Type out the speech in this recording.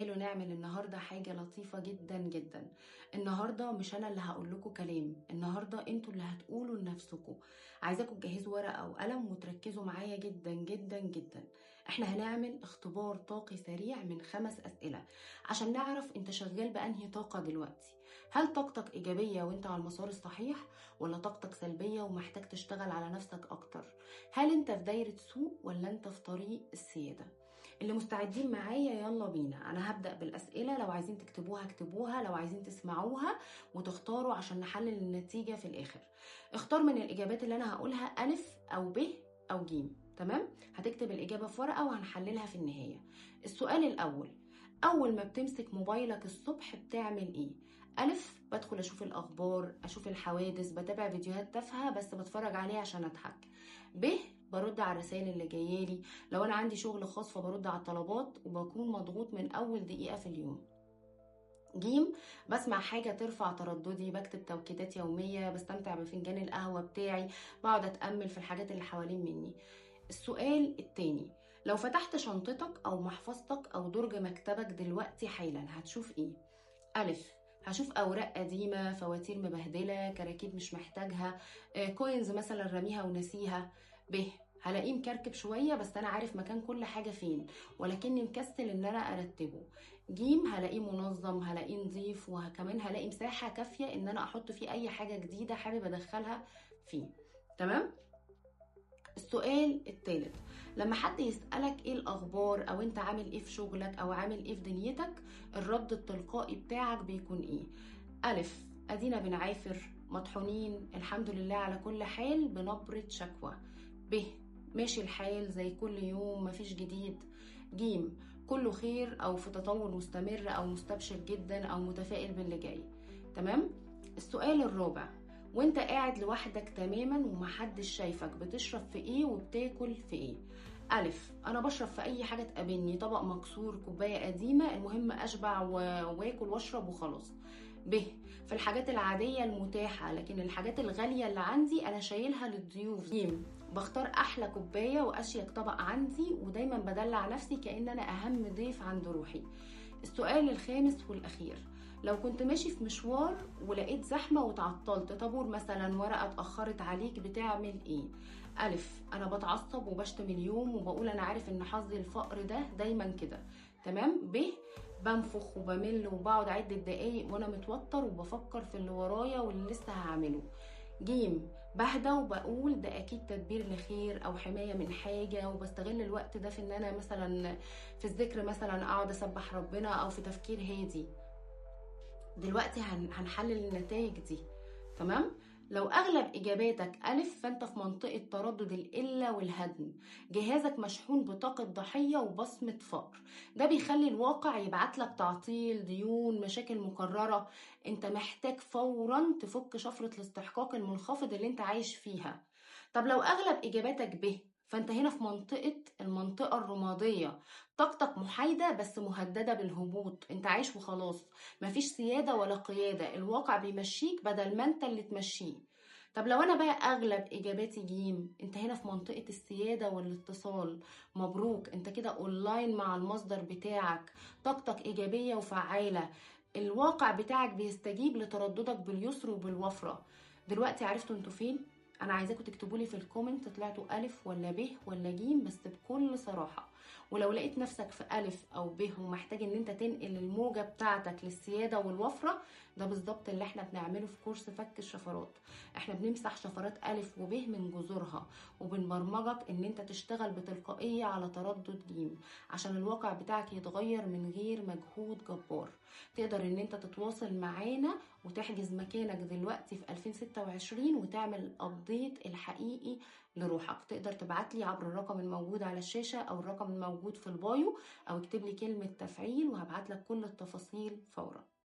نعمل النهاردة حاجة لطيفة جدا جدا. النهاردة مش أنا اللي هقول لكم كلام، النهاردة انتوا اللي هتقولوا لنفسكم. عايزاكم تجهزوا ورقة وقلم وتركزوا معايا جدا جدا جدا. احنا هنعمل اختبار طاقي سريع من 5 أسئلة عشان نعرف انت شغال بأنهي طاقة دلوقتي. هل طاقتك إيجابية وانت على المسار الصحيح، ولا طاقتك سلبية ومحتاج تشتغل على نفسك أكتر؟ هل انت في دايرة سوء ولا انت في طريق السيادة؟ اللي مستعدين معايا يلا بينا. انا هبدأ بالأسئلة، لو عايزين تكتبوها اكتبوها، لو عايزين تسمعوها وتختاروا عشان نحلل النتيجة في الآخر. اختار من الإجابات اللي أنا هقولها ألف أو ب أو ج، تمام؟ هتكتب الإجابة في ورقة وهنحللها في النهاية. السؤال الأول، أول ما بتمسك موبايلك الصبح بتعمل إيه؟ ألف، بدخل أشوف الأخبار، أشوف الحوادث، بتابع فيديوهات تافهة بس بتفرج عليها عشان أضحك. ب، برد على الرسائل اللي جايالي، لو أنا عندي شغل خاص فبرد على الطلبات وبكون مضغوط من أول دقيقة في اليوم. جيم، بسمع حاجة ترفع ترددي، بكتب توكيدات يومية، بستمتع بفنجان القهوة بتاعي، بقعد أتأمل في الحاجات اللي حوالين مني. السؤال التاني، لو فتحت شنطتك أو محفظتك أو درج مكتبك دلوقتي حالا هتشوف إيه؟ ألف، هشوف أوراق قديمة، فواتير مبهدلة، كراكيب مش محتاجها، coins مثلا رميها ونسيها. ب، هلاقيه مكركب شوية بس أنا عارف مكان كل حاجة فين، ولكني مكسل إن أنا أرتبه. جيم، هلاقيه منظم، هلاقيه نظيف، وكمان هلاقي مساحة كافية إن أنا أحط فيه أي حاجة جديدة حابب أدخلها فيه. تمام؟ السؤال الثالث، لما حد يسألك ايه الأخبار أو انت عامل ايه في شغلك أو عامل ايه في دنيتك، الرد التلقائي بتاعك بيكون ايه؟ ألف، أدينا بنعافر، مطحونين، الحمد لله على كل حال، بنبرة شكوى. ب، ماشي الحال زي كل يوم، مفيش جديد. جيم، كله خير أو في تطور مستمر أو مستبشر جدا أو متفائل باللي جاي. تمام؟ السؤال الرابع، وانت قاعد لوحدك تماما ومحدش شايفك، بتشرب في ايه وبتاكل في ايه؟ ألف، انا بشرب في اي حاجة تقابلني، طبق مكسور، كوباية قديمة، المهم اشبع واكل واشرب وخلاص. ب، في الحاجات العادية المتاحة، لكن الحاجات الغالية اللي عندي انا شايلها للضيوف. ج، بختار احلى كوباية واشيك طبق عندي، ودايما بدلع نفسي كأن انا اهم ضيف عند روحي. السؤال الخامس والأخير، لو كنت ماشي في مشوار ولقيت زحمة وتعطلت، طابور مثلا، ورقة اتأخرت عليك، بتعمل ايه؟ ألف، أنا بتعصب وبشتم اليوم وبقول أنا عارف إن حظي الفقر ده دايما كده. تمام؟ ب، بنفخ وبمل وبقعد أعد الدقايق وأنا متوتر وبفكر في اللي ورايا واللي لسه هعمله. جيم، بهدى وبقول ده اكيد تدبير لخير او حماية من حاجة، وبستغل الوقت ده في ان انا مثلا في الذكر، مثلا اقعد اسبح ربنا، او في تفكير هادي. دلوقتي هنحلل النتائج دي. تمام؟ لو اغلب اجاباتك الف، فانت في منطقة تردد القلة والهدم، جهازك مشحون بطاقة ضحية وبصمه فقر، ده بيخلي الواقع يبعتلك تعطيل، ديون، مشاكل مكررة. انت محتاج فورا تفك شفرة الاستحقاق المنخفض اللي انت عايش فيها. طب لو اغلب اجاباتك ب، فانت هنا في المنطقة الرمادية، طاقتك محايدة بس مهددة بالهبوط، انت عايش وخلاص، مفيش سيادة ولا قيادة، الواقع بيمشيك بدل ما انت اللي تمشيه. طب لو انا بقى اغلب اجاباتي جيم، انت هنا في منطقة السيادة والاتصال، مبروك، انت كده اونلاين مع المصدر بتاعك، طاقتك ايجابية وفعالة، الواقع بتاعك بيستجيب لترددك باليسر وبالوفرة. دلوقتي عرفتوا انتوا فين؟ انا عايزاكم تكتبوا لي في ال comment طلعتوا الف ولا ب ولا جيم، بس بكل صراحة. ولو لقيت نفسك في الف او ب ومحتاج ان انت تنقل الموجه بتاعتك للسياده والوفره، ده بالظبط اللي احنا بنعمله في كورس فك الشفرات. احنا بنمسح شفرات الف وب من جذورها، وبنبرمجك ان انت تشتغل بتلقائيه على تردد جيم عشان الواقع بتاعك يتغير من غير مجهود جبار. تقدر ان انت تتواصل معانا وتحجز مكانك دلوقتي في 2026 وتعمل update الحقيقي لروحك. تقدر تبعت لي عبر الرقم الموجود على الشاشة او الرقم الموجود في ال bio، او اكتب لي كلمة تفعيل وهبعت لك كل التفاصيل فورا.